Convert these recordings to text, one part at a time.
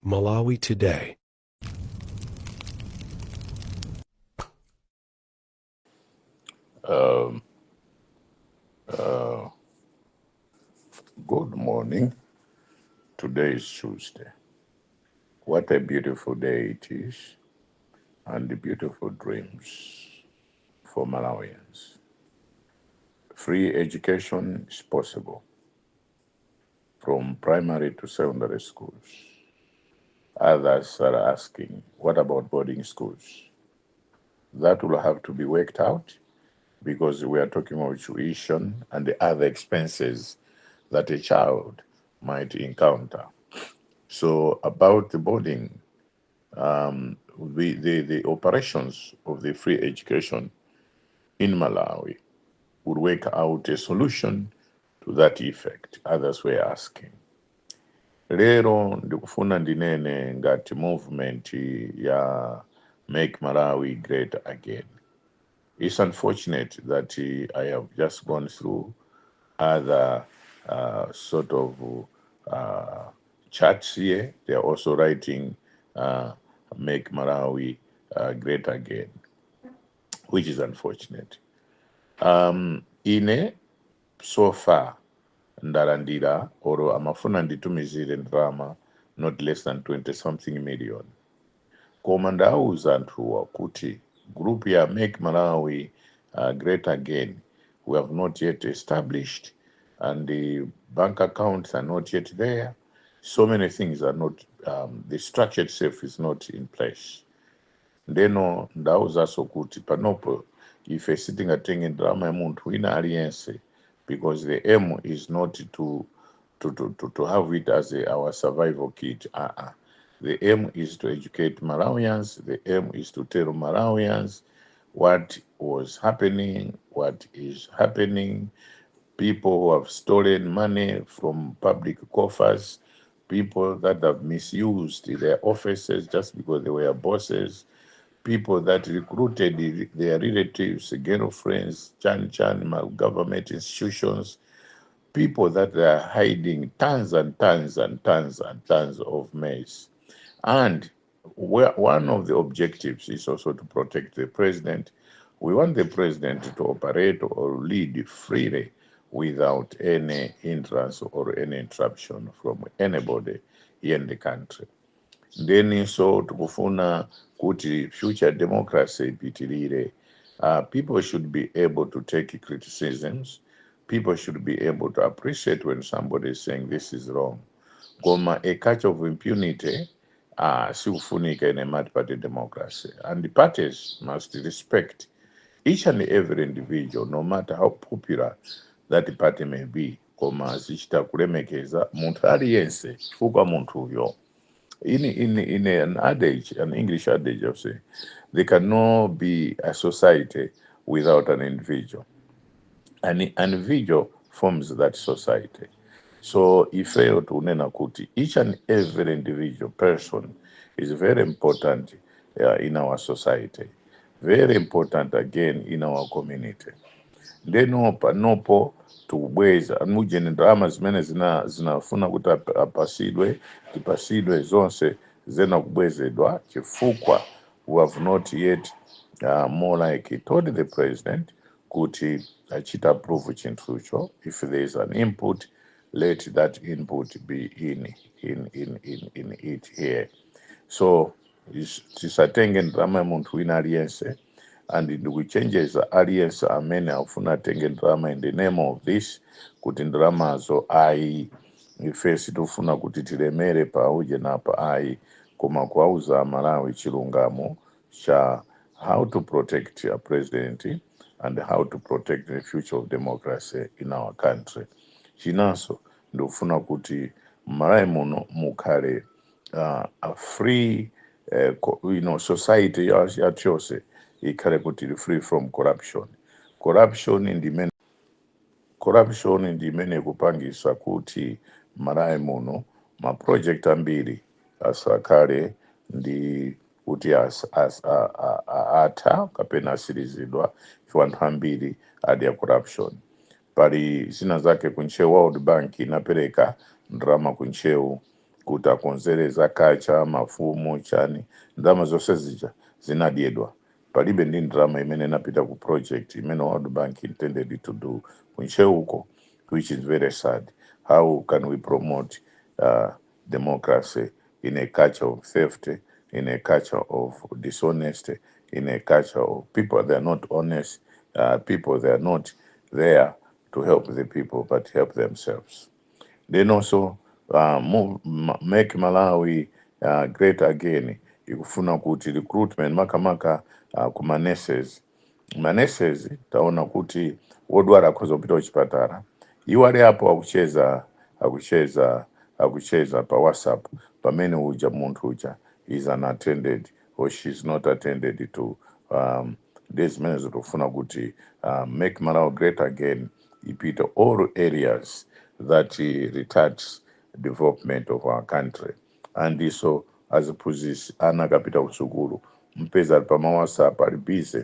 Malawi Today. Good morning. Today is Tuesday. What a beautiful day it is, and the beautiful dreams for Malawians. Free education is possible from primary to secondary schools. Others are asking, what about boarding schools? That will have to be worked out because we are talking about tuition and the other expenses that a child might encounter. So about the boarding, the operations of the free education in Malawi would work out a solution to that effect. Others were asking. Lero ndikufuna ndinene ngati movement ya Make Malawi Great Again. It's unfortunate that I have just gone through other sort of chats here. They are also writing Make Malawi Great Again, which is unfortunate. Ine so far ndalandira oro amafuna nditumizire ndalama not less than 20 something million, koma ndauza anthuwa kuti group ya Make Malawi Great Again we have not yet established and the bank accounts are not yet there. So many things are not, the structure itself is not in place. Ndeno ndauzanso kuti panopo ife sitingatenge ndalama ya munthu wina aliyense because the aim is not to have it as our survival kit. The aim is to educate Malawians. The aim is to tell Malawians what was happening, what is happening, people who have stolen money from public coffers, people that have misused their offices just because they were bosses, people that recruited their relatives, girlfriends, chan chan, government institutions, people that are hiding tons and tons and tons and tons of maize. And one of the objectives is also to protect the president. We want the president to operate or lead freely without any hindrance or any interruption from anybody here in the country. Then so tikufuna kuti future democracy ipitirire. People should be able to take criticisms. People should be able to appreciate when somebody is saying this is wrong. Koma a culture of impunity sikufunika in a multi-party democracy. And the parties must respect each and every individual, no matter how popular that party may be. Koma zichita kulemekeza munthu aliyense chifukwa munthuyo in an adage, an English adage of say, there cannot be a society without an individual. An individual forms that society. So ifeyo tunena kuti each and every individual person is very important in our society, very important again in our community. Ndeno panopo tikubweza mujeni ndalama zimene zinafuna kuti apasidwe, tipasidwe zonse zena kubwezedwa chifukwa we have not yet more like told the president kuti achita approve chinthucho. If there is an input, let that input be in it here. So tisatenge ndalama ya munthu wina aliyense, and ndikuchenjeza aliyense amene afuna atenge ndalama in the name of this kuti ndalamazo ayi, ife sitifuna kuti tilemere pa uje napa ayi, koma kuauza Malawi chilungamo cha how to protect a president and how to protect the future of democracy in our country. Chinanso ndikufuna kuti Malawi muno mukhale a free society yathu yonse ikhale kuti ili free from corruption. Corruption ndi imene ikupangisa kuti Malawi muno ma project ambiri asakhale ndi kuti atha kapena asirizidwa chifukwa anthu ambiri adya corruption. Pali zina zake ku Ntcheu, World Bank inapereka ndalama ku Ntcheu. Kuti akonzere zakacha mafumu chani, ndalama zonse zija zinadyedwa. Palibe ndi ndalama imene inapita ku project imene World Bank intended to do ku Ntcheuko, which is very sad. How can we promote democracy in a culture of theft, in a culture of dishonesty, in a culture of people they are not honest, people they are not there to help the people but help themselves? Then also make Malawi great again ikufuna kuti recruitment, makamaka kuma nurses. Ma nurses, taona kuti wodwala akhoza kupita kuchipatala, iwo ali apo akucheza, akucheza, akucheza pa WhatsApp, pamene uja munthu uja is unattended or she's not attended to. Ndi zimene zikufuna kuti Make Malawi Great Again ipite all areas that retards development of our country. And iso aziphunzitsi, ana akapita kusukulu mpeza ali pama WhatsApp, ali busy,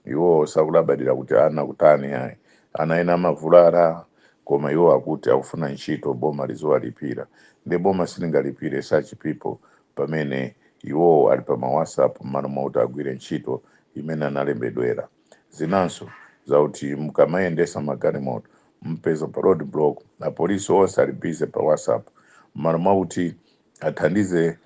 iwo sakulabadira kuti ana kutani ayi. Ana ena amavulala, koma iwo akuti akufuna ntchito, boma liziwalipira. Ndi boma silingalipire such people pamene iwowo ali pama WhatsApp mmalo mwakuti agwire ntchito imene analembedwera. Zinanso zakuti mukamayendesa magalimoto mpeza pa road block apolisi onse ali busy pa WhatsApp mmalo mwakuti athandize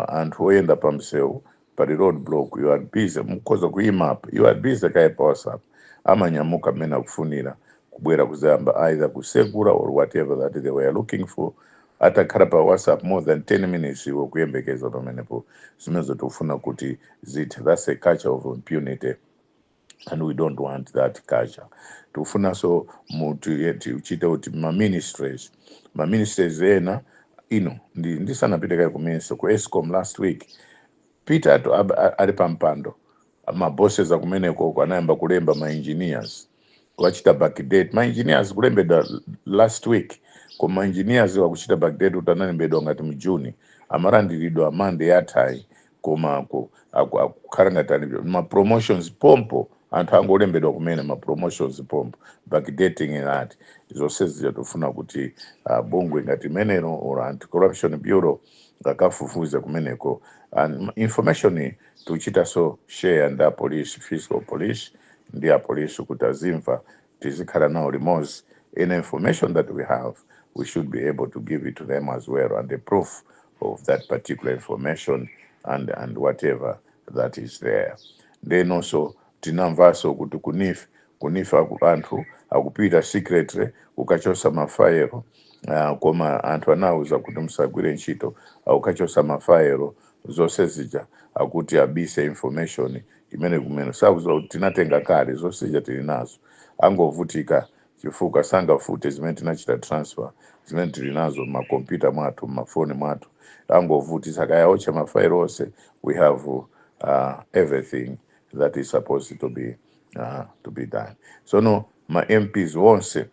anthu oyenda pa msewu. Pali road block, you are busy, mukhoza kuyima apa, you are busy kaye pa WhatsApp. Amanyamuka mmene akufunira kubwera kuzayamba either kusekura or whatever that they were looking for, atakhala pa WhatsApp more than 10 minutes, iwe kuyembekeza pamenepo. Zimenezo tikufuna kuti zithe. That's a culture of impunity and we don't want that culture. Tikufunanso tichite kuti ma ministries ena ino ndisanapite kaye ku ministry, ku ESCOM last week, Peter ali pampando, ma bosses akumeneko anayamba kulemba ma engineers, kuwachita backdate. Ma engineers kulembedwa last week, koma ma engineers wakuchita backdate kuti analembedwa ngati mu June, amalandiridwa Monday yathayi, koma akukhala ngati ali ma promotions pompo, anthu angolembedwa kumene, ma promotions pompo, backdating that. Zonse zija tofuna kuti bungwe ngati imenelo or Anti-Corruption Bureau ngakafufuze kumeneko. And information tikuchita so share ndi apolisi, fiscal police ndi apolisi, kuti azimva, tizikhala nawo limodzi. Any information that we have, we should be able to give it to them as well, and the proof of that particular information and whatever that is there. Then also tinamvanso kuti ku NEEF, ku NEEF anthu akupita secretly kukachosa mafaelo, koma anthu anawuza kuti musagwire ntchito, akukachosa mafaelo zonse zija, akuti abise information imene kumene sakuziwa kuti tinatenga kale zonse zija, tili nazo. Angovutika chifukwa sangafute zimene tinachita transfer, zimene tili nazo m'makompyuta mwathu, m'mafoni mwathu. Angovutisa kayaocha mafailo onse. We have everything that is supposed to be done. So no ma MPs wonse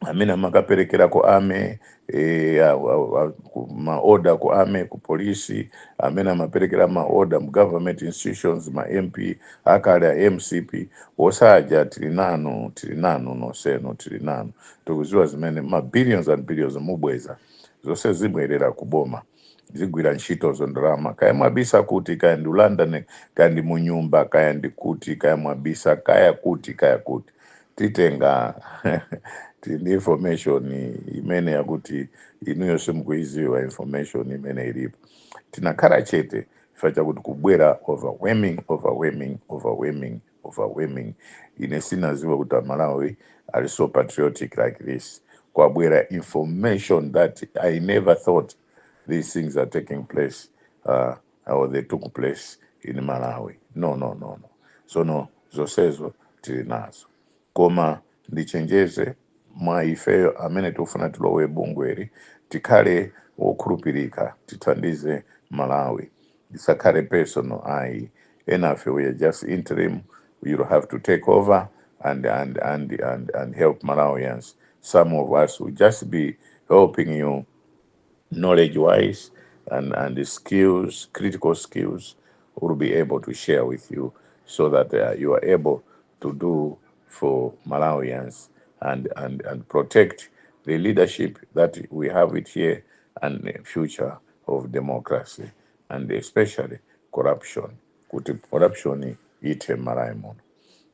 amene amakaperekera ku army, ma order ku army, ku polisi, amene amaperekera ma order mu government institutions, ma MP akale a MCP osaja, tili nanu, tili nanu nonsenu, tili nanu. Tikuziwa zimene ma billions and billions mubweza, zonse zibwerera kuboma, zigwira ntchito ndalama. Kaya mwabisa kuti, kaya ndi London, kaya ndi munyumba, kaya ndi kuti, kaya mwabisa kaya kuti, kaya kuti, titenga. Tili ndi information imene yakuti inuyo simukuiziwa. Information imene ilipo, tinakhala chete chifukwa chakuti kubwera overwhelming, overwhelming, overwhelming, overwhelming. Ine sinaziwa kuti Amalawi ali so patriotic like this. Kwabwera information that I never thought these things are taking place, or they took place in Malawi. No, no, no, no. So no, zonsezo tili nazo. Koma ndichenjeze mwa ifeyo amene tikufuna tilowe bungweri, tikhale wokhulupirika, tithandize Malawi, isakhale personal ayi. Enafe we are just interim. You have to take over and help Malawians. Some of us will just be helping you knowledge wise and the skills, critical skills, will be able to share with you so that you are able to do for Malawians and protect the leadership that we have it here. And the future of democracy and especially corruption, kuti corruption ithe m'Malawi muno.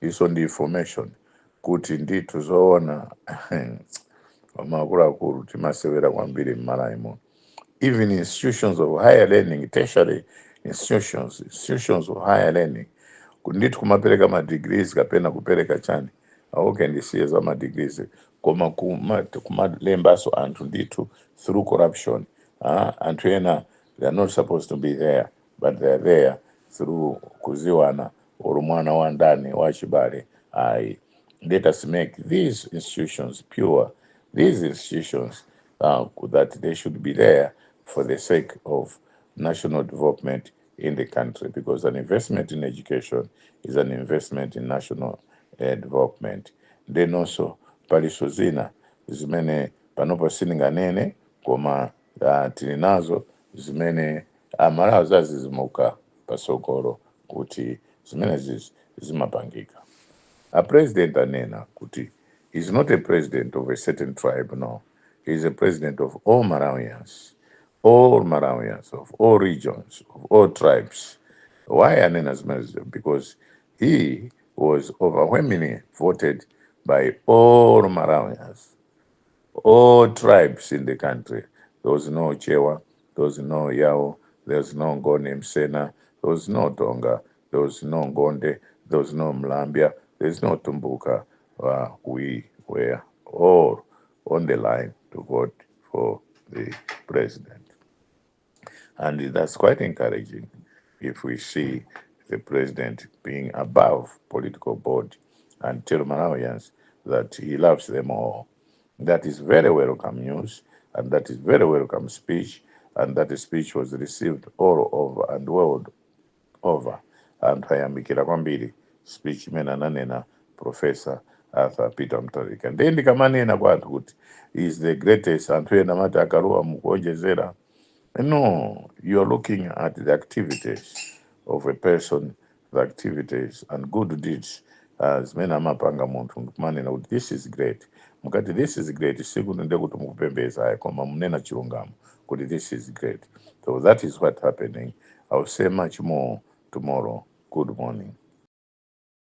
Iso ndi information kuti ndithu zoona, akuluakulu, timasewera kwambiri m'Malawi muno. Even institutions of higher learning, tertiary institutions, institutions of higher learning, ndithu kumapereka ma degrees kapena kupereka chani, okay, ndisiye za ma degrees, koma kumalembaso anthu ndithu through corruption. Anthu ena, they are not supposed to be there, but they are there through kuziwana or mwana wa ndani, wa chibale. Ayi, let us make these institutions pure, these institutions that they should be there for the sake of national development in the country, because an investment in education is an investment in national development. Then also paliso zina zimene panopo sindinganene, koma tili nazo zimene Amalawi zazizimuka pasogolo kuti zimenezi zimapangika. A president anena kuti he's not a president of a certain tribe. No, he's a president of all Malawians, all Malawians of all regions, of all tribes. Why anena zimenezi? Because he was overwhelmingly voted by all Malawians, all tribes in the country. There was no Chewa, there was no Yao, there was no Ngoni Msena, there was no Tonga, there was no Ngonde, there was no Mlambya, there's no Tumbuka. We were all on the line to vote for the president. And that's quite encouraging if we see the president being above political board and tell Malawians that he loves them all. That is very welcome news, and that is very welcome speech, and that speech was received all over and world over. Anthu ayamikira kwambiri speech imene ananena Professor Arthur Peter Mutharika. Ndiye ndikamanena kwa anthu kuti is the greatest, anthu ena amati akaluwa mukuonjezera. No, you're looking at the activities of a person, the activities and good deeds zimene amapanga munthu, ndikumanena kuti this is great. Mukati this is great, sikuti ndekuti mukupembeza ayi, koma munena chilungamo kuti this is great. So that is what happening. I will say much more tomorrow. Good morning.